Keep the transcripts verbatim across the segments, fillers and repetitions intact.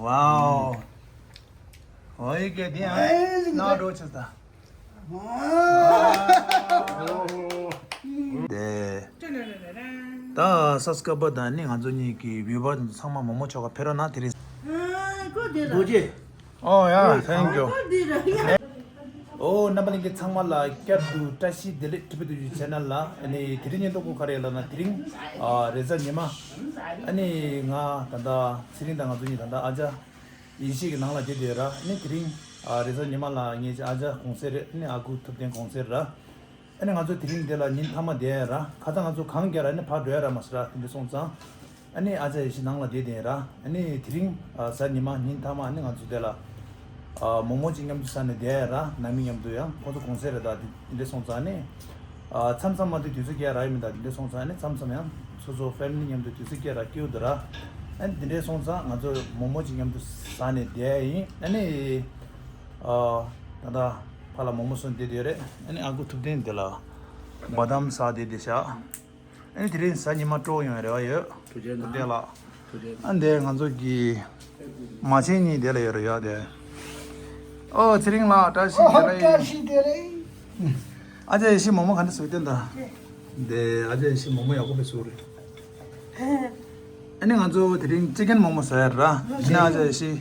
Wow. ཨོ་ཡི་གེ་དེ་ཡང་ཨེ་ན་འགྲོ་ཆེ་ད། དེ། ད་སབ་སི་ཀ་རའི་བར་དང་ནི་ང་ཚོ་གཉིས་ཀྱི་བིའུ་བར་ཚང་མ་མོག་མོག་ཆོ་ག་ཕེབས་རོགས་གནང་། དེ་རིང་། རྡོ་རྗེ། ཨོ་ཡ། Thank you. ཨོ་རྣམ་པ་ལྷན་རྒྱས་ཚང་མ་ལ་བསྐྱར་དུ་བཀྲ་ཤིས་བདེ་ལེགས། ཊི་བི་དུ་ཡུ་ཆེ་ནལ་ལ། ཨ་ནི་དེ་རིང་ཉིན་ཐོ་གོ་ག་རེ་ལབ་ན། དེ་རིང་ཨ་རེས་གཟའ་ཉི་མ། ཨ་ནི་ང་ད་ལྟ་ཚེ་རིང་དང་ང་ཚོ་གཉིས་ད་ལྟ་ཨ་ཅག་ཡེ་ཤེས་ཀྱི་ནང་ལ་བསྡད་བསྡད་ཡོད་ར། ཨ་ནི་དེ་རིང་ཨ་རེས་གཟའ་ཉི་མ་ལ་ངའི་ཨ་ཅག་གུང་སེང་རེད། ཨ་ནི་ཨ་ཁུ་ཐུབ་བསྟན་གུང་སེང་ར། ཨ་ནི་ང་ཚོ་དེ་རིང་འདི་ལ་ཉིན་མཐའ་མ་བསྡད་ཡ་ར། ཁ་སང་ང་ཚོ་གངས་རྒྱབ་ར་ཨ་ནི་ཕར་འགྲོ་ཡ་ར་མ་ཟེར་ར། དེ་འདྲ་སོང་ཙང་ཨ་ནི་ཨ་ཅག་ཡེ་ཤེས་ནང་ལ་བསྡད་བསྡད་ཡ་ར། ཨ་ནི་དེ་རིང་ཨ་གཟའ་ཉི་མ་ཉིན་མཐའ་མ་ཨ་ནི་ང་ཚོ་འདི་ལ་ཨ་མོག་མོག་ཅིག་མཉམ་དུ་ཟ་ནས་བསྡད་ཡ་ར། ནང་མི་མཉམ་དུ་ཡང་ཁོ་ཚོ་གུང་སེང་རེད། ད་དེ་འདྲ་སོང་ཙང་ཨ་ནི་ཨ་མཚམས་མཚམས་མ་དེ་དུས་ཚོད་སྐྱེལ་ཡ་རག་ཡོད་མེད། ད་དེ་འདྲ་སོང་ཙང་ཨ་ནི་མཚམས་མཚམས་ཡང་སོ་སོ་ཕེ་མི་ལི་མཉམ་དུ་དུས་ཚོད་སྐྱེལ་ར་སྐྱིད་པོ་འདུག་ར། ཨ་ནི་དེ་འདྲ་སོང་ཙང་ང་ཚོ་མོག་མོག་ཅིག་མཉམ་དུ་ཟ་ནས་བསྡད་ཡ་ཡིན། ཨ་ནི་ཨ་ད་ལྟ་ཕར་ལ་མོག་མོག་ཟོས་བསྡད་བསྡད་ཡོད་རེད། ཨ་ནི་ཨ་ཁུ་ཐུབ་བསྟན་འདི་ལ་བ་དམ་ཟ་བསྡད་བསྡད་ཤག་ཨ་ནི་དེ་རིང་གཟའ་ཉི་མ་སྤྲོ་ཡོང་བའི་རེ་བ་ཡོད། ཐུགས་རྗེ་གནང་། ཐུབ་བསྟན་ལགས། ཐུགས་རྗེ་གནང་། ཨ་འདི་ང་ཚོ་གི་མ་བྱན་གཉིས་དེ་ལ་ཡོད་རེད་ཡ། དེ་ཨོ་ཚེ་རིང་ལགས་བཀྲ་ཤིས་བདེ་ལེགས། བཀྲ་ཤིས་བདེ་ལེགས། ཨ་ཅག་ཡེ་ཤེས་མོག་མོག་ག་འདྲ་བཟོས་བསྟན་ད། དེ་ཨ་ཅག་ཡེ་ཤེས་མོག་མོག་ཡག་པོ་དཔེ་བཟོས་རེད། ཨ་ནི་ང་ཚོ་དེ་རིང་ཅི་ཀན་མོག་མོག་ཟ་ཡ་ར། ཨ་ནི་ཨ་ཅག་ཡེ་ཤེས་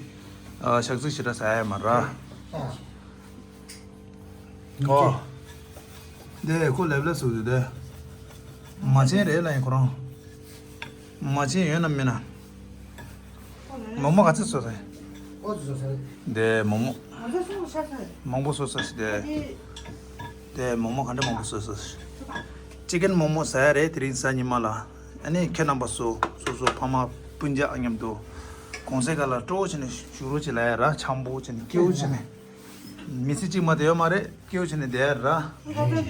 ཨ་ཞག་ཚི་ཞེ་དྲག་ཟ་ཡ་མ་ར། ཨོ། དེ་ཁོ་ལེབ་ལེབ་བཟོས་འདུག་དེ། མ་བྱན་རེད་ལ་ཡིན་ཁོ་རང་། མ་བྱན་ཡོད་ན་མེད་ན། མོག་མོག་ག་ཚོད་བཟོས་ས་ཡིན། ཨོ་ཙི་བཟོས་ས་རེད། དེ་མོག་མོག་ང་ཚོ་སོང་ས་ས་རེད། མང་པོ་བཟོས་ས་ཞིག་དེ། དེ་མོག་མོག་ག་འདྲ་མང་པོ་བཟོས་ས་ཞིག་ཅི་ཀན་མོག་མོག་ཟ་ཡ་རེད་དེ་རིང་གཟའ་ཉི་མ་ལ། ཨ་ནི་ཁྱེད་རྣམ་པ་ཚོ་སོ་སོ་ཕ་མ་སྤུན་ཀྱག་མཉམ་དུ་གུང་སེང་སྒང་ལ་སྤྲོ་བོ་བྱས་ནས་བཞུགས་རོགས་བྱེད་ལབ་ཡ་ར། འཆམ་པོ་བྱས་ནས་སྐྱིད་པོ་བྱས་ནས། མི་ཚེ་གཅིག་མ་དེ་ཡོད་མ་རེད། སྐྱིད་པོ་བྱས་ནས་བསྡད་ཡ་ར། ད་ལྟ་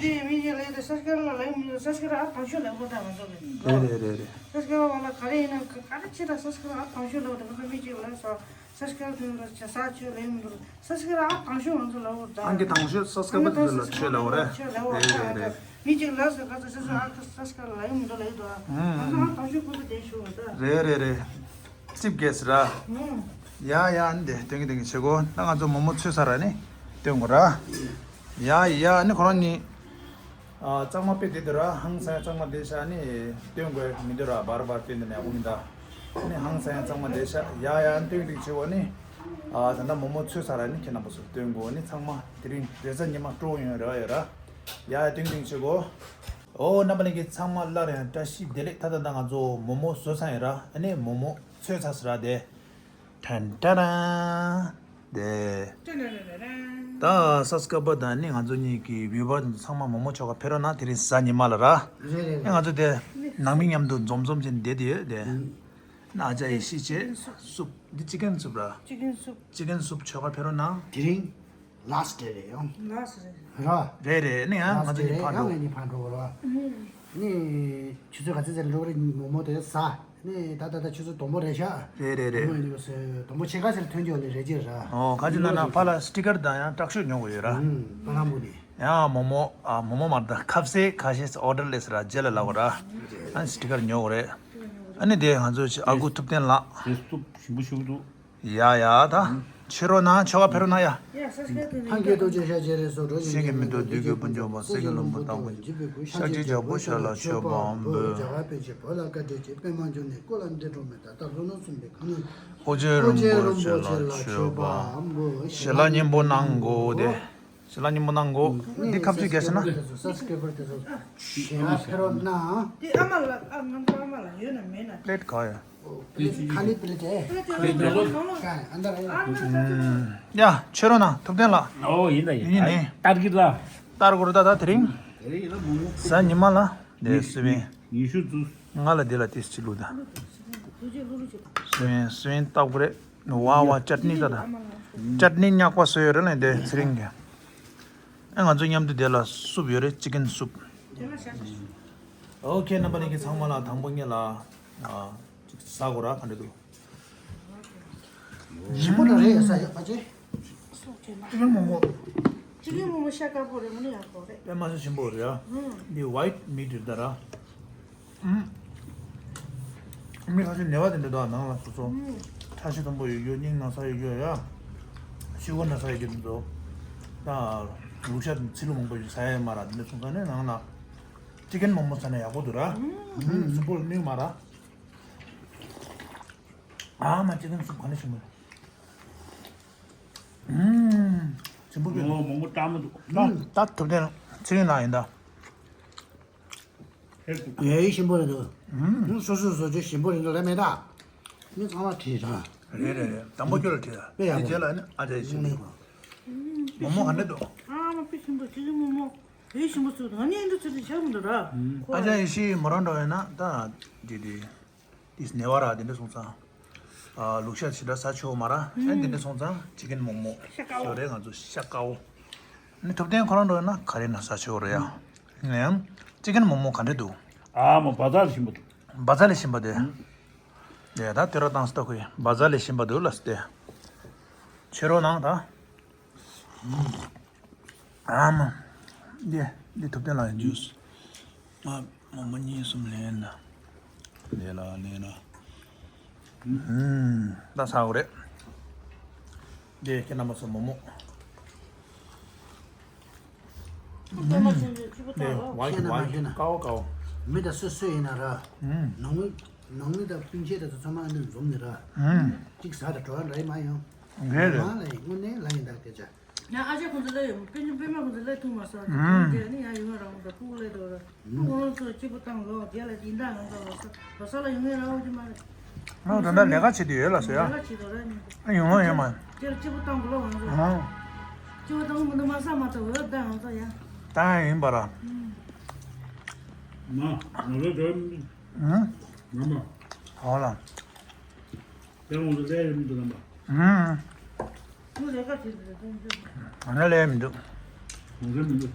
འདི་མི་གཅིག་ལ་ཡིན་ད་ས་སྐྱ་ལ་ལ་ཡིན་མི་འདུག་ས་སྐྱ་ར་ཨ་ཐང་ཤོད་ལ་ཡིན་པོ་ད་ང་ཚོ་གི། རེད་རེད་རེད་རེད། ས་སྐྱ་བ་ལ་ག་རེ་ཡིན་ན་ག་ག་རེ་བྱེད་ད་ས་སྐྱ་ར་ཨ་ཐང་ཤོད་ལ་ད་ང་ཚོ་མི་གཅིག་ལ་ས་ས་སྐྱ་ར་ཐོན་ལ་ཇ་ས་ཆོད་ལ་ཡིན་མི་འདུག་ས་སྐྱ་ར་ཨ་ཐང་ཤོད་ང་ཚོ་ལ་འོ་ད། ཨང་ཀི་ཐང་ཤོད་ས་སྐྱ་བ་དེ་ལ་ཆོད་ལ་འོ་རེད། ཆོད་ལ་འོ་རེད་རེད་རེད། མི་གཅིག་ལ་ས་ཀ་ས་ས་ས་ཨ་ས་སྐྱ་ལ་ཡིན་མི་འདུག་ལ་ཡིན་ད། ང་ཚོ་ཨ་ཐང་ཤོད་ཁོ་ཚོ་དེ་ཤོད་ད། རེད་རེད་རེད། རྩིབ་རྒྱས་ར། ཨུམ། ཡ་ཡ་ཨ་ནི་དེ་སྟོན་གི་སྟོན་གི་བྱེད་གོ་ད་ང་ཚོ་མོག་མོག་ཚོས་ཚར་ར་ནི་སྟོན་གོ་ར། ཡ་ཡ་ཨ་ནི་ཁོ་རང་ནི། ཨ་གཙང་མ་དཔེ་དེ་དེ་ར་ཧང་སང་གཙང་མ་དེ་ཤ་ནི་སྟོན་གོ་མི་འདུག་ར་བར་བར་སྟོན་དེ་ནས་ཨ་ཁུ་མི་ད། ཨ་ནི་ཧང་སང་གཙང་མ་དེ་ཤ་ཡ་ཡ་ཨ་ནི་སྟོན་གི་བྱེད་གོ་ནི། ཨ་ད་ལྟ་མོག་མོག་ཚོས་ཚར་ར་ནི་ཁྱེད་རྣམ་པ་ཚོ་སྟོན་གོ་ནི་ཚང་མ་དེ་རིང་རེས་གཟའ་ཉི་མ་སྤྲོ་ཡོང་རེ་བ་ཡོད་ར། ཡ་ཡ་སྟོན་གི་སྟོན་གི་བྱེད་གོ་ཨོ་རྣམ་པ་ལྷན་རྒྱས་ཚང་མ་སླར་ཡང་བཀྲ་ཤིས་བདེ་ལེགས། ད་ད་ད་ང་ཚོ་མོག་མོག་བཟོས་ཚར་ཡིན་ར། ཨ་ནི་མོག་མོག་ཚོས་ཚར་ཟེར་ར་དེ། ཏན་ཏན་ཏན། དེ། ད་སབ་སི་ཀ་རའི་བར་དང་ནི་ང་ཚོ་གཉིས་ཀྱི་བིའུ་བར་དེ་ཚོ་ཚང་མ་མོག་མོག་ཆོ་ག་ཕེབས་རོགས་གནང་། དེ་རིང་གཟའ་ཉི་མ་ལ་ར། རེད་རེད་རེད། ང་ཚོ་དེ་ནང་མི་མཉམ་དུ་འཛོམས་འཛོམས་བྱས་ནས་བསྡད་དེ་ཡོད་དེ། ཨུམ། ན་ཨ་ཅག་ཡེ་ཤེས་བྱས་སུབ། འདི་ཅི་ཀན་སུབ་ར། ཅི་ཀན་སུབ། ཅི་ཀན་སུབ་ཆོ་ག་ཕེབས་རོགས་གནང་། དེ་རིང་ལཱ་སི་ཊི་ཌེ་རེད་ཡང་། ལཱ་སི་ཊི་ཌེ་རེད། ར། རེད་རེད། ནི་ཡང་ང་ཚོ་གཉིས་ཕར་འགྲོ། ཡང་ང་གཉིས་ཕར་འགྲོ་ར། ཨུམ། ནི་ཆུ་ཚོད་ག་ཚོད་ཙམ་འགྲོ་གི་རེད། མོག་མོག་དེ་ཟ། ནི་ད་ད་ད་ཆུ་ཚོད་དང་པོ་རེད་ཤག་རེད་རེད་རེད། དང་པོ་ཡིན་དུས་དང་པོ་ཕྱེད་ཀ་ཙམ་ཐོན་རྒྱུ་ལས་རེད་ཅེས་ར། ཨོ་ཁ་ཅིག་ན་ན་ཕ་ལ་སི་ཊི་ཀར་དང་ཡང་དྲག་ཤོས་ཉོ་དགོས་ཡོད་ར། ཨུམ། པ་ལང་པོ་ནི། ཡང་མོག་མོག་ཨ་མོག་མོག་མ་རེད་ད། ཁ་ཟས་ཁ་ཤས་ཨོ་ཌར་སླེབས་ས་ར་རྗེས་ལ་ལབ་དགོས་ར། ཨ་ནི་སི་ཊི་ཀར་ཉོ་དགོས་རེད། ཨ་ནི་དེ་ང་ཚོ་ཨ་ཁུ་ཐུབ་བསྟན་ལགས། དེ་སྟུབ་ཞིམ་པོ་ཞིག་འདུག་ཡ་ཡ་ད། ཕྱི་རོ་ན་ཆོ་ག་ཕེ་རོ་ན་ཡ། ཡ་ས་སྐད་དུ་ནི། ཐང་གི་རྡོ་རྗེ་ཤ་རྗེ་རེ་སོ་འགྲོ་ཞིང་གི་མེ་ཏོག་བདུད་ཀྱི་དཔུང་འཇོམས་པ། གསེར་གྱི་ལྷུན་པོ་དང་པོ་ཞིག་ཤཱཀྱའི་རྒྱལ་པོ་ཞལ་ལ་མཆོད་པའམ་འབུལ། རྒྱ་གར་པཎ་ཆེན་བོད་ལ་བཀའ་དྲིན་ཆེ། པདྨ་འབྱུང་གནས་སྐུ་ལ་འདི་འགྲོ་མེད་ད། ད་ལྷོ་ནུབ་གསུམ་པའི་ཁམས་ནི། ཨོ་རྒྱལ་རིན་པོ་ཆེ་ལ་མཆོད་པའམ་འབུལ། ཞལ་ལག་སྙིང་པོ་གནང་དགོས་ཏེ། ཞལ་ལག་སྙིང་པོ་གནང་དགོས། འདི་ཁ་བརྡུང་རྒྱག་ཤེས་ན། ས་སྐྱ་པར་དེ་ཚོ་ཞལ་ལག་ཕེ་རོ་ན། དེ་ཨ་མ་ལ་ཨ་ང་ཚོ་ཨ་མ་ལ་ཡོད་ན་མེད་ན། པླེཊ་ག་ཡ། པླེཊ་ཁ་ལི་པླེཊ་དེ། པླེཊ་དེ་ལ་ལོ་ལོ་ལོ། ཨ་ན་ད་རེད། ཨ་ན་ད་ད་ད། ཡ་ཕྱི་རོ་ན་ཐུབ་བསྟན་ལགས། ཨོ་ཡིན་ད་ཡིན། ཡིན་ནི། ཏར་གི་ལ། ཏར་གོ་ར་ད་ད་དེ་རིང་། དེ་རིང་ཡིན་ན་མོ་མོ། གཟའ་ཉི་མ་ལ། དེ་སི་བེན། ཉི་ཤུ་ཙུ། ང་ལ་དེ་ལ་དེ་སི་ལུ་ད། སི་བེན་སི་བེན་ཏག་པོ་རེད། ནི་ཝ་ཝ་ཅཊ་ནི་ད་ད། ཅཊ་ནི་ཉག་པ་བཟོས་ཡོད་རེད་ལ་དེ་ཚེ་རིང་གི། ཨ་ང་ཚོ་མཉམ་དུ་དེ་ལ་སུབ་ཡོད་རེད། ཅི་ཀན་སུབ། ཨོ་ཁེ་རྣམ་པ་ལྷན་རྒྱས་ཚང་མ་ལ་དང་པོ་ངེད་ལ་ཨ་ཅིག་ཟ་དགོས་ར་ག་འདྲ་འདུག་ཞིམ་པོ་ད་རེད་ཡ། ས་ཡག་པ་ཅེ། ཅི་ཀན་མོག་མོག་ཅི་ཀན་མོག་མོག་ཤ་དཀར་པོ་རེད། མོ་ནི་ཡག་པོ་རེད། དཔེ་མ་སྲིད་ཞིམ་པོ་རེད་ཡ། ཨུམ། འདི་ཝའིཊ་མི་ཊི་རེད་ད་ར། ཨུམ། མི་ཁ་ཤས་ནད་པ་དེ་འདྲ་འདུག་ནང་ལ་སོ་སོ། ཨུམ། ཚ་ཤ་དུམ་པོ་ཡོད་རྒྱུ། སྙིང་ན་ཚ་ཡོད་རྒྱུ་ཡ། ཤི་གོ་ན་ཚ་ཡོད་རྒྱུ་འདུག་ད་ལུག་ཤ་དང་ཚིལ་ལུ་མང་པོ་ཡོད་ཟ་ཡ་ཡོད་མ་ར། འདི་འདྲ་སོང་ཙང་ནི་ནང་ན་ཅི་ཀན་མོག་མོག་ཟ་ན་ཡག་པོ་འདུག་ར། ཨུམ། སུམ་པོ་ལ་སྨིན་མ་ར། ཨ་མ། ཅི་ཀན་སུབ་ག་ནས་ཞིམ་པོ། ཨུམ། ཞིམ་པོ་ཀན། མོག་མོག་སྐྲག་མ་འདུག་ད་ཐུབ་བསྟན་ཚིལ་ལུ་ན་ཡིན་ད། ཧེ་གུ། ངའི་ཞིམ་པོ་རེད་འདུག་ཨུམ། སོ་སོ་སོ་ཅོ་ཞིམ་པོ་རེད་འདུག་ལབ་མེད་ད། མི་ཚང་མ་བྲིས་ར། རེད་རེད་རེད། དང་པོ་ཁྱོད་ལ་བྲིས་ད། དཔེ་ཡག་པོ། དེ་རྗེས་ལ་ནི་ཨ་ཅག་ཡེ་ཤེས་བྲིས། མོག་མོག་ག་འདྲ་འདུག་ཨ་མ་དཔེ་ཞིམ་པོ། ཅི་ཀན་མོག་མོག་དཔེ་ཞིམ་པོ་བཟོས་འདུག་ང་ནི་ཨེ་འདྲ་ཚོད་ཚོད་ཆགས་མི་འདུག་ར། ཨུམ། ཁོ་ཨ་ཅག་ཡེ་ཤེས་མོ་རང་འགྲོ་ཡོད་ན་ད་དེ་དེ། དེས་ནེ་བ་ར་དེ་འདྲ་སོང་ཙང་། ཨ་ལུག་ཤ་ཞེ་དྲག་ཟ་ཆོག་མ་ར། ཨེ་དེ་འདྲ་སོང་ཙང་ཅི་ཀན་མོག་མོག་ཤ་དཀར་བོ་ཞོ་རེད། ང་ཚོ་ཤ་དཀར་བོ། ནི་ཐུབ་བསྟན་ཁོ་རང་འགྲོ་ན་ག་རེ་ན་ཟ་ཆོག་རེད་ཡ། ནའང་ཅི་ཀན་མོག་མོག་ག་འདྲ་འདུག་ཨ་མ་བ་ཛ་ལ་ཞིམ་པོ་འདུག་བ་ཛ་ལ་ཞིམ་པོ་དེ། ཡ་ད་དེ་ར་བཏང་སྟ་ཁོས་བ་ཛ་ལ་ཞིམ་པོ་འདུག་ལ་སྟེ། ཕྱི་རོ་ནང་ད། ཨ་མ། འདི་འདི་ཐུབ་བསྟན་ལགས་ཀྱི་ཇུས། ང་མོག་མོག་གཉིས་གསུམ་ལེན་ན། ལེན་ན་ལེན་ན། ཨུམ། ད་ཟ་དགོས་རེད། འདི་ཁྱེད་རྣམ་པ་ཚོ་མོག་མོག་པད་མ་ཆུང་ཆུང་གཅིག་པུ་འདི་བཏང་རོགས། ཝའི་ཤེས་ན་མ་ཝའི་ཤེས་ན། དཀར་བོ་དཀར་བོ། མི་དང་སུ་སུ་ཡིན་ན་ར། ཨུམ། ནང་མི་ནང་མི་དང་སྤུན་མཆེད་དང་ཚང་མ་འདི་འཛོམས་ནས་ར། ཨུམ། གཅིག་ཟ་དང་འགྲོ་བ་འདྲ་ཡི་མ་ཡོང་། རེད་རེད། མ་ལ་ཡི་དངོས་གནས་ལ་ཡིན་ད་སྐད་ཆ། ཡང་ཨ་ཅག་ཁོང་ཚོ་སླེབས་ཡོང་། པད་ཉི་པད་མ་ཁོང་ཚོ་སླེབས་ཐུབ་མ་སོང་། ཨུམ། ཁོང་ཚོ་ནི་ཡང་ཡོང་རང་དང་ཕྲུ་གུ་སླེབས་འདུག་ར། ཕྲུ་གུ་ཁོང་ཚོ་གཅིག་པུ་བཏང་དགོས་ལ། དེ་འདྲ་ང་ཚོ་ལོ་གསར་ལོ་གསར་ལ་ཡོང་ངེས་རང་འོང་གི་མ་རེད། ང་ད་ལྟ་ལས་ཀ་བྱེད་དུ་ཡོད་ལ་ཟེར་ཡ། ལས་ཀ་བྱེད་དུ་ར་ནི། ཨ་ཡོང་ལོ་ཡོད་མ། དེ་ལ་གཅིག་པུ་བཏང་དགོས་ལ་ང་ཚོ། ཨང་། གཅིག་པུ་བཏང་དགོས་མི་འདུག་མ་ས་མ་ཐོབ་འོས་བཏང་ང་ཚོ་ཡ། ད་ཡིན་པ་ར། ཨུམ། མ་ང་ཚོ་འགྲོ། ཨང་། མ་མ། ཧོ་ལ། དེ་ངོ་ཚོ་ལས་ཡོད་མི་འདུག་ལམ་པ། ཧུམ། ཁོ་ལས་ཀ་བྱེད་འདུག་ལས་ཀ་བྱེད་འདུག་ང་ལ་ལས་མི་འདུག་ངོ་ཚ་མི་འདུག་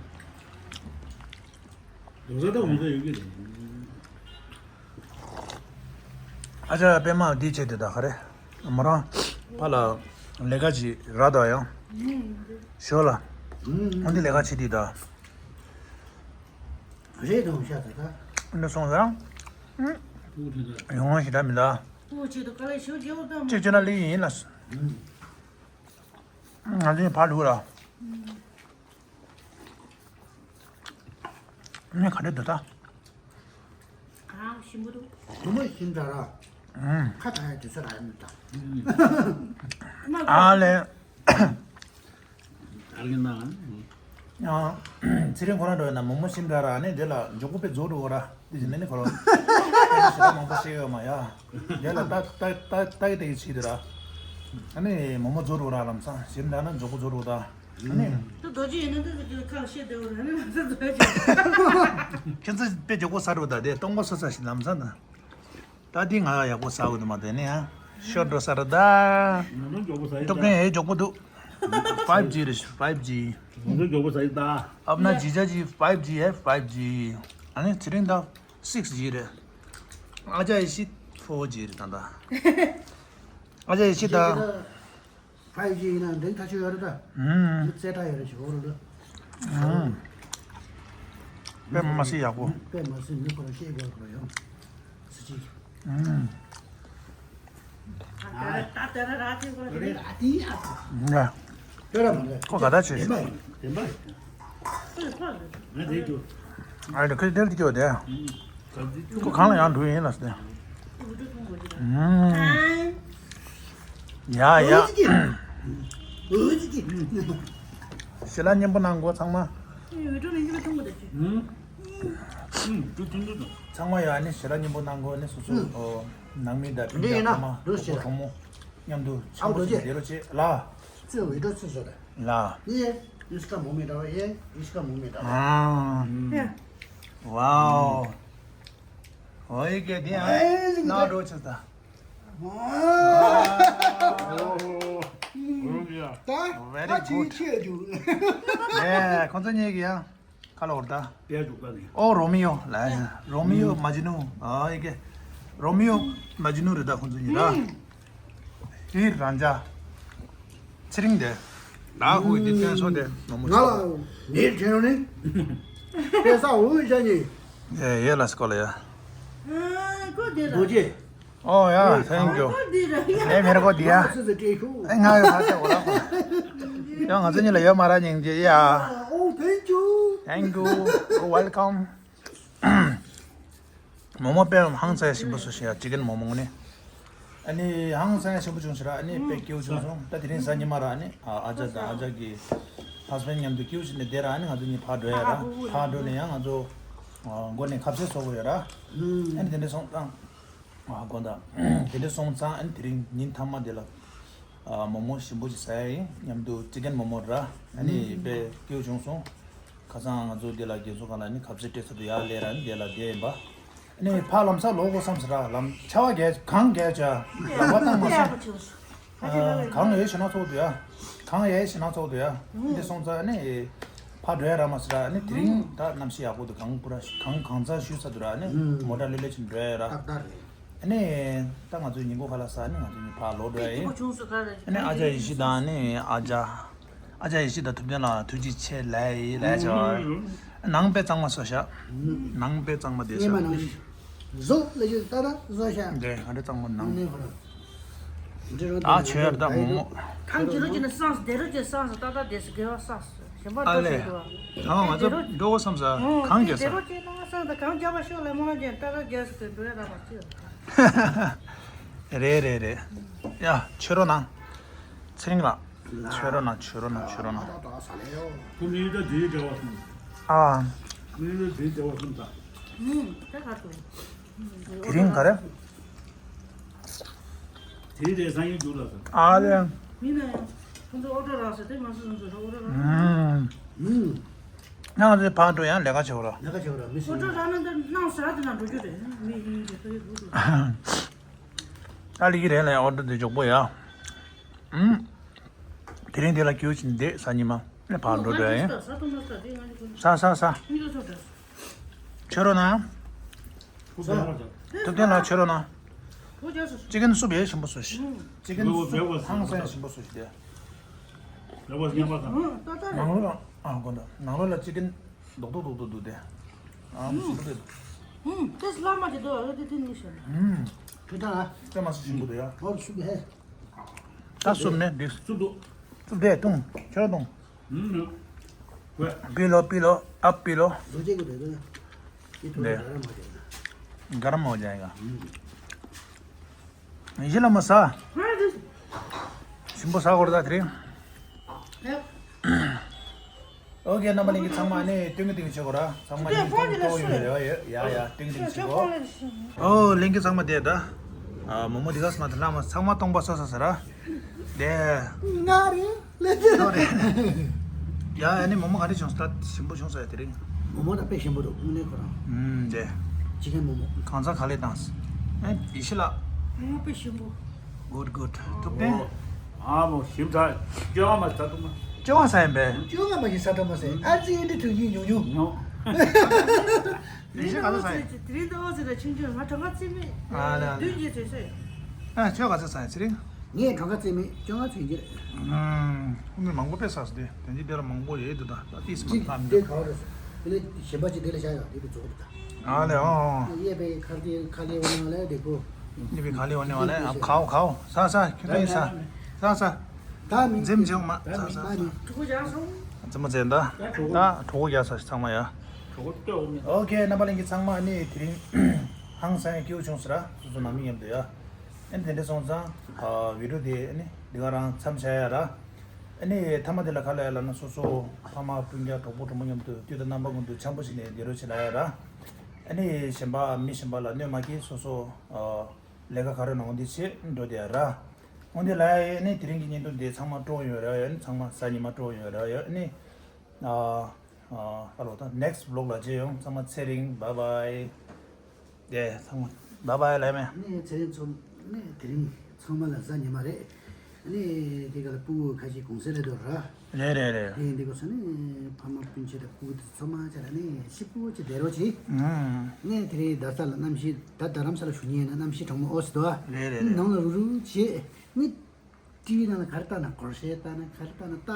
ངོ་ཚ་ད་ངོ་ཚ་ཡོད་ཀྱི་རེད། ཨ་ཅག་པད་མ་འདི་བྱེད་དེ་ད་ག་རེ། མོ་རང་ཕ་ལ་ལས་ཀ་ཅིག་རག་ད་ཡང་། ཞོ་ལ། ཨོ་འདི་ལས་ཀ་བྱེད་དེ་ད། རེད་དང་ཤ་ད་ད། འདི་སོང་ཙང་། ཡོང་ཞིག་ད་མི་ད། ཨོ་ཆེ་ད་ག་ལེ་ཞོ་རྒྱལ་བོ་ད། གཅིག་བྱས་ན་ལི་ཡིན་ལ། ང་ཚོའི་ཕར་འགྲོ་ར། ནི་ག་འདྲ་འདུག་ད། ཨ་ཞིམ་པོ་འདུག་མོག་མོག་ཞིམ་དྲགས་ར། ཨུམ། ཁ་གྲག་ཡ་དུས་ཚོད་རག་ཡ་མི་འདུག་ཨ་ལས། ཨ་རིག་ན། ཚེ་རིང་ཁོ་རང་འགྲོ་ཡོད་ན་མོག་མོག་ཞིམ་དྲགས་ར། ནི་དེ་ལ་མགྱོགས་པོ་དཔེ་རྫོགས་འགྲོ་གོ་ར། དེ་བཞིན་ནི་ཁོ་རང་ཞེ་དྲག་མང་པོ་བཤད་ཡོད་མ་ཡ། དེ་ལ་ལྟ་ལྟ་ལྟ་ལྟ་གི་ལྟ་གི་བྱེད་དེ་ར། ཨ་ནི་མོག་མོག་རྫོགས་འགྲོ་ར། ལམ་སང་ཞིམ་དྲགས་ན་མགྱོགས་པོ་རྫོགས་འགྲོ་ད། ཨ་ནི། ད་རྡོ་རྗེ་ཡིན་ན་ད་ཁ་ཤས་བསྡད་པ་རེད། ཨ་ནི་ང་ཚོ་རྡོ་རྗེ། ཁྱེད་ཚོ་དཔེ་མགྱོགས་པོ་ཟ་རུ་ད། དེ་སྟོང་པ་ས་ས་ཞིག་ལམ་སང་ད། ད་འདི་ང་ཡག་པོ་ཟ་འོས་འདུག་མ་དེ་ནི་ཨ། ཤོར་འགྲོ་ས་རེད་ད། ང་ཚོ་མགྱོགས་པོ་ཟ་ཡི་ད། སྟོབས་ལྡན་ཨེ་མགྱོགས་པོ་འདུག་ཕའིབ་ཇི་རེད། ཕའིབ་ཇི། ང་ཚོ་མགྱོགས་པོ་ཟ་ཡི་ད། अपना जीजा जी five G है, five G. ཨ་ནི་ཚེ་རིང་ད་སིགས་ཇི་རེད། ཨ་ཅག་ཡེ་ཤེས་ཕོར་ཇི་རེད་ད་ད། ཨ་ཅག་ཡེ་ཤེས་ད། ཕ་ཡི་ཅི་ཡིན་ན་འདི་ཐག་ཆོད་ཡོད་རེད་ད། ཨུམ། མི་རྩེ་གྲ་ཡོད་རེད་ཞུ་བ་རེད་ད། ཨུམ། དཔེ་མ་སྲིད་ཡག་པོ། དཔེ་མ་སྲིད་མི་ཁོ་རང་ཤེས་དགོས་ཁོ་རང་ཡོང་། སི་ཅི། ཨུམ། ད་ད་ད་ར་ར་ཅི་གོ་རེད་ར་ཏི་ཡ། ཡ། དཔེ་ར་མ་རེད། ཁོ་ག་ད་བྱེད། བདེན་པ་ཡིན་བདེན་པ་ཡིན། ང་དེ་རྒྱུ། ཨ་ལེ་ཁོས་དེར་དེ་སྐྱོ་དེ། ཁོ་གང་ལ་ཡང་འགྲོ་ཡིན་ལ་སྟེ། ཨུམ། ཡ་ཡ། ཞལ་ལག་སྙན་པོ་གནང་གོ་ཚང་མ། ཚང་མ་ཡ་ནི་ཞལ་ལག་སྙན་པོ་གནང་གོ་ནི་སོ་སོ་ནང་མི་དང་སྤུན་ཀྱག་ཕ་མ་གྲོགས་པོ་གྲོགས་མོ་མཉམ་དུ་ཆེན་པོ་ཞིག་བསྡད་རོགས་བྱེད་ལ། ལ། ཨ། ཝའོ། ཨོ་ཡེ་གེ་དེ་ཨ། ན་འགྲོ་ཆེ་ད། Very good. ཨེ། ཁོང་ཚོ་གཉིས་ཀྱི་ཡང་ཁ་ལོ་བར་ད། ཨོ་རོ་མི་ཡོ་ལ། རོ་མི་ཡོ་མ་ཇི་ནུ། ཨོ་ཡེ་གེ། རོ་མི་ཡོ་མ་ཇི་ནུ་རེད་ད་ཁོང་ཚོ་གཉིས་ད། དེ་རང་ཅག་ཚེ་རིང་དེ། ད་ཁོ་གི་དེ་བཙན་བཟུང་དེ་མ་མོ་ང་ཆོག་ལ་ངའི་དྲན་རུང་ནི། དཔེ་ས་འུ་ཅག་གཉིས། ཡེ་ཡེ་ལ་སི་ཀོ་ལ་ཡ། ཨ་ཀོ་དེ་ལ། རྡོ་རྗེ། Oh yeah, thank you. ཨེ་མེ་ར་ཀོ་དི་ཡ། ཨེ་ང་ཡོད་ཕ་ཆ་གོ་ར། ཡང་ང་ཚོ་གཉིས་ལ་ཡོད་མ་ར་སྙིང་རྗེ་ཡ། Oh, thank you. Thank you. Welcome. མོག་མོག་དཔེ་ཧང་སང་ཞིམ་པོ་བཟོས་ཤག་ཅི་ཀན་མོག་མོག་ནི། ཨ་ནི་ཧང་སང་ཞིམ་པོ་བྱུང་ཤག་ར། ཨ་ནི་དཔེ་སྐྱིད་པོ་བྱུང་སོང་། ད་དེ་རིང་གཟའ་ཉི་མ་ར། ཨ་ནི་ཨ་ཅག་དང་ཨ་ཅག་གི་ཧ་སི་བྷེན་ཌི་མཉམ་དུ་སྐྱིད་པོ་བྱས་ནས་བསྡད་ར། ཨ་ནི་ང་ཚོ་གཉིས་ཕར་འགྲོ་ཡ་ར། ཕར་འགྲོ་ནས་ཡང་ང་ཚོ་མགོ་ནས་ཁ་ཟས་བཟོ་དགོས་ཡོད་ར། ཨ་ནི་དེ་འདྲ་སོང་ཙང་། ཨ་དགོངས་དག་དེ་འདྲ་སོང་ཙང་ཨ་ནི་དེ་རིང་ཉིན་མཐའ་མ་དེ་ལ་ཨ་མོག་མོག་ཞིམ་པོ་ཞིག་ཟ་ཡ་ཡིན། མཉམ་དུ་ཅི་ཀན་མོག་མོག་ར། ཨ་ནི་དཔེ་སྐྱིད་པོ་བྱུང་སོང་། ཁ་སང་ང་ཚོ་འདི་ལ་རྒན་གསོ་ཁང་ལ་ནི་ཁ་ཟས་སྤྲད་ཚར་དུས་ཡར་སླེབས་ར། ཨ་ནི་འདི་ལ་བསྡད་ཡིན་པ། ཨ་ནི་ཕར་ལམ་སང་ལོག་དགོས་བསམ་ཟེར་ར། ལམ་ཆར་པ་རྒྱག་གངས་རྒྱག་བྱ་ལམ་ཁ་བཏང་མ་སོང་། ཨ་གངས་ཡོད་ཞེ་ན་ཚོགས་འདུག་ཡ། གངས་ཡོད་ཞེ་ན་ཚོགས་འདུག་ཡ། འདི་སོང་ཙང་ཨ་ནི་ཕར་འགྲོ་ཡ་རག་མ་སོང་ར། ཨ་ནི་དེ་རིང་ད་གནམ་གཤིས་ཡག་པོ་འདུག་གངས་པུ་ར་གངས་གངས་ཚང་ཞུས་ཚར་འདུག་ར། ཨ་ནི་མོ་ཊ་ལེ་ལེ་ཕྱིན་འགྲོ་ཡ་ར། ཏག་ཏག་རེད། ཨ་ནི་ད་ང་ཚོའི་ཉིན་གུང་ཁ་ལག་ཟ་ནས་ང་ཚོ་གཉིས་ཕར་ལོག་འགྲོ་ཡ་ཡིན། ཨ་ནི་ཨ་ཅག་ཡེ་ཤེས་དང་ཨ་ནི་ཨ་ཅག་ཨ་ཅག་ཡེ་ཤེས་དང་ཐུབ་བསྟན་ལགས་ཐུགས་རྗེ་ཆེ་ལབ་ཡ་ཡིན་ལབ་ཡ་བྱས་པ། ནང་དཔེ་གཙང་མ་བཟོས་ཤག་ནང་དཔེ་གཙང་མ་བསྡད་ཤག་བཟོ་ལ་ཞིག་ད་ད་བཟོ་ཤག་འདྲེ་ང་འདྲེ་གཙང་མ་ནང་ནས་ཧོ་ར། འདྲེ་རོ་ད་ཆོས་ཡར་ད་མོག་མོག་གང་གི་རོ་གི་ན་སངས་སྡེ་རོ་གི་སངས་ད་ད་དེ་སི་གེ་བ་སངས་ཞིམ་པ་ཨ་ལེ། ད་ང་ཚོ་འགྲོ་གོ་བསམ་ས་གང་རྒྱག་ས། དེ་རོ་གི་ན་སངས་ད་གང་རྒྱག་པ་ཤོག་ལ་མོ་རྒྱན་ད་ད་རྒྱག་ས་དེ་འགྲོ་ཡ་ད་མ་ཅི། རེད་རེད་རེད། ཡ་ཆོས་རོ་ནང་། ཚེ་རིང་ལགས། ཆོས་རོ་ནང་ཆོས་རོ་ནང་ཆོས་རོ་ནང་། ཁོ་མི་ཡུལ་ད་དེའི་འབྲེལ་བ་སོང་། ཨ། མི་ཡུལ་ད་དེའི་འབྲེལ་བ་སོང་ད། ཨུམ། ད་ག་ཐུབ། དེ་རིང་ག་རེ། དེའི་རེད་སང་ཉིན་འདུག་ལ་སོང་། ཨ་ལེ། མི་ན་ཡང་ཁོང་ཚོ་ཨོ་ཏོ་རག་ཟེར་དེ་མ་སོང་ཁོང་ཚོ་ཨོ་ཏོ་རག་ཨུམ། ཨུམ། ང་ཚོའི་ཕར་འགྲོ་ཡང་ལས་ཀ་བྱེད་དགོས་ར། ལས་ཀ་བྱེད་དགོས་ར་མི་ཨོ་སྲིད་ཏོ་རག་ན་འདི་སྣང་ཟེར་དེ་ན་འགྲོ་རྒྱུ་རེད། མི་ཡིན་གྱི་ཐོ་ཡི་འདུག་འདུག་ད་ལི་གི་རེད་ལ་ཨོ་ཏོ་འདི་མགྱོགས་པོ་ཡ། ཨུམ། དེ་རིང་འདི་ལ་སྐྱིད་པོ་ཅིག་འདེད་ས་ཉི་མ་ནས་ཕར་འགྲོ་འགྲོ་ཡ་ཡིན། ས་ཏོ་མ་ས་དེ་ང་ཚོ་ས་ས་ས། མི་ཚོ་ཚོ་འདྲ། ཆོས་རོ་ན། ཐུབ་བསྟན་ལགས་ཆོས་རོ་ན། ཅི་ཀན་སུབ་ཡས་ཞིམ་པོ་བཟོས་ཤིག་ཅི་ཀན་སུབ་ཧང་སང་ཞིམ་པོ་བཟོས་ཤིག་དེ། ནང་ལོགས་ལ་ཨ་དགོན་དང་ནང་ལོགས་ལ་ཅི་ཀན་རྡོག་རྡོག་རྡོག་རྡོག་འདུག་སྟེ། ཨ་མོ་ཞིམ་པོ་རེད། ཧུམ། ཏེས་ལ་མ་ཅི་དོ་ཨ་དེ་དེ་ནི་ཤ། ཧུམ། ཁྱོད་ད་ལ། ཏེ་མ་སུ་ཞིམ་པོ་འདུག་ཡ། ཨོ་སུབ་ཧེ། ད་སུབ་ནས་འདི། སུབ་འདུག་སུབ་དེ་བཏུང་ཁྱོད་བཏུང་། ཧུམ། ནུ། ཝེ། པི་ལོ་པི་ལོ་ཨ་པི་ལོ། བཟོ་བྱེད་དགོས་དེ་དོ། ཡི་དོ་ནས། ག་ར་མ་ཅི་ན། ག་ར་མ་ཅི་ཡ། ཧུམ། ཡི་ལ་མ་ཟ། ཞིམ་པོ་ཟ་གོ་ར་ད་དེ་རིང་། ཨོ་ཀེ་རྣམ་པ་ལྷན་རྒྱས་ཚང་མ་ནི་སྟོན་གི་སྟོན་གི་བྱེད་གོ་ར་ཚང་མ་ནི་སྟོན་གི་སྟོན་གི་ཡོད་རེད་བ་ཡོད་ཡ་ཡ་སྟོན་གི་སྟོན་གི་བྱེད་གོ། ཨོ་ལྷན་རྒྱས་ཚང་མ་བསྡད་ད། ཨ་མོ་མོ་འདི་ག་སི་མ་ཐ་ལ་མ་ཚང་མ་སྟོང་པ་སོ་སོ་ཟེར་ར། དེ། ང་རེད། ལེ་ཚེ་རོགས་རེད། ཡ་ཨ་ནི་མོ་མོ་ག་རེ་བྱུང་སོང་ད་ཞིམ་པོ་བྱུང་སོང་ཡ་དེ་རིང་། མོ་མོ་ད་དཔེ་ཞིམ་པོ་འདུག་དངོས་གནས་ཁོ་རང་། ཨུམ་དེ། ཅི་ཀན་མོ་མོ། གང་ཚ་ག་ལེ་དང་། ཨེ་ཡེ་ཤེས་ལགས། མོ་མོ་དཔེ་ཞིམ་པོ། Good good ཐུབ་བསྟན། ཨ་མོ་ཞིམ་ཚ་སྐྱོ་བ་མ་ཚ་ཐུབ་མ། སྐྱོ་བ་ས་ཡིན་པས། སྐྱོ་བ་མ་ཞིག་ས་ཐུབ་མ་ཟེར་ཨ་ཙི་ཨིན་དྲི་ཐུག་ཡིན་ཉུང་ཉུང་། ཉོ། ཡེ་ཤེས་ག་ཚ་ས་ཡིན། དེ་རིང་ཏོག་ཙམ་ལ་ཆུང་ཆུང་ང་གྲོད་ཁོག་རྩེ་མེད། ཨ་ལ་ལ། བདུན་གྱི་ཚོད་ཚོད། ཨ་ཁྱོད་ག་ཚ་ས་ཡིན་ཚེ་རིང་། ངས་གྲོད་ཁོག་རྩེ་མེད་བཅོ་ལྔ་ཚོད་ཡིན་གྱི་རེད། ཨུམ། ཁོང་ཚོ་མང་པོ་དཔེ་ཟ་སོང་དེ་དོན་གྱི་དེ་ལ་མང་པོ་ཡོད་འདུག་ད་ད་ཏིས་མ་གཅིག་ཐམ་དེ་འདུག་ག་བ་རེད། དེ་ལས་གཞན་པ་ཅིག་དེ་ལ་བཞག་ཡོད་དེ་དུ་རྫོགས་འདུག་ད། ཨ་ལེ་ཨོ་ཨོ། གཡས་པའི་ཁ་ལེ་ཁ་ལེ་བ་ནང་ལ་དེ་གོ། གཡས་པའི་ཁ་ལེ་བ་ནང་ལ་ཨ་ཁའོ་ཁའོ་ས་ས་ཁྱོད་ཚོ་ཡིན་ས། ས་ས། ད་མི་འཛིམ་ཆེ་མ་ས་ས། ད་མི། གྲོད་ཁོག་རྒྱག་སོང་། འཛིམ་མ་ཚེ་ད། ད་གྲོད་ཁོག་རྒྱག་ས་ཚང་མ་ཡ། གྲོད་ཁོག་ལྟོས་འོང་མི། ཨོ་ཀེ་རྣམ་པ་ལྷན་རྒྱས་ཚང་མ་ནི་དེ་རིང་ཧང་སང་སྐྱིད་པོ་བྱུང་ཟེར་ར་སོ་སོ་ནང་མི་མཉམ་དུ་ཡ། ཨ་ནི་དེ་འདྲ་སོང་ཙང་ཨ་བི་ཌི་ཡོ་དེ་ཨ་ནི་འདི་ག་རང་མཚམས་བཞག་ཡ་ར། ཨ་ནི་མཐའ་མ་དེ་ལ་ག་ལ་ཡ་ལབ་ན་སོ་སོ་ཕ་མ་སྤུན་ཀྱག་གྲོགས་པོ་གྲོགས་མོ་མཉམ་དུ་དུས་དང་རྣམ་པ་ཀུན་ཏུ་འཆམ་པོ་ཞིག་ནས་བསྡད་རོགས་བྱེད་ལབ་ཡ་ར། ཨ་ནི་གཞན་པ་མི་གཞན་པ་ལ་གནོད་མ་སྐྱེལ་སོ་སོ་ཨ་ལས་ཀ་ག་རེ་ནང་འདི་བྱེད་འགྲོ་དེ་ཡ་ར། འོན་ཏེ་ལབ་ཡ་ཨ་ནི་དེ་རིང་གི་བརྙན་ཐུང་དེ་ཚང་མ་སྤྲོ་ཡོད་ར་ཡ་ཨ་ནི་ཚང་མ་གཟའ་ཉི་མ་སྤྲོ་ཡོད་ར་ཡ་ཨ་ནི། ཨ་ཨ་ཧ་ལོ་ད་next vlog ལ་མཇལ་ཡོང་ཚང་མ་ཚེ་རིང་bye bye། དེ་ཚང་མ་bye bye ལབ་མེད། ནས་ཚེ་རིང་ཚོ་ནས་དེ་རིང་ཚང་མ་ལ་གཟའ་ཉི་མ་རེད། ནས་དེ་ག་ལ་སྤུ་གུ་ཁ་ཤས་གུང་སེང་ལ་འགྲོ་ར། རེད་རེད་རེད། དེ་འདི་གོ་ས་ནས་ཕ་མ་སྤུན་མཆེད་དང་སྤུ་གུ་དེ་ཚོ་མ་ཆ་ལ་ནས་ཤི་སྤུ་གུ་ཆེ་བསྡད་རོགས་གྱིས། ཨང་། ནས་དེ་རིང་རྡ་ས་ལ་གནམ་གཤིས་ད་རྡ་རམ་ས་ལ་བཞུགས་ཉེ་ན་གནམ་གཤིས་གྲང་མོ་ཨོ་སི་དོ། རེད་རེད་རེད། ནང་ལ་རུ་རུ་བྱེད་ནི། ཊི་ཝི་ནང་ལ་ག་རེ་ལྟ་ན་སྒོར་གཞས་ལྟ་ན་ག་རེ་ལྟ་ན་ལྟ།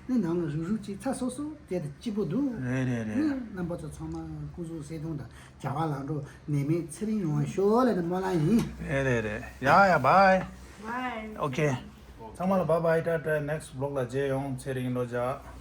ནི་ནང་ལ་རུག་རུག་ཅིག་ཚ་སོ་སོ་དེ་དང་སྐྱིད་པོ་འདུག་རེད་རེད་རེད། ནི་རྣམ་པ་ཚོ་ཚང་མ་སྐུ་གཟུགས་གསལ་ཐུང་དང་བྱ་བ་ལམ་འགྲོ། ནད་མེད་ཚེ་རིང་ཡོང་བ་ཤོག་ལབ་ནས་སྨོན་ལམ་ཡིན། རེད་རེད་རེད། ཡ་ཡ། བྷའི། བྷའི། ཨོ་ཁེ། ཚང་མ་ལ་བྷའི་བྷའི། ཊ་ཊ། ནེག་སི་ཊི་བི་ལོག་ལ་མཇལ་ཡོང་། ཚེ་རིང་ལོ་བརྒྱ།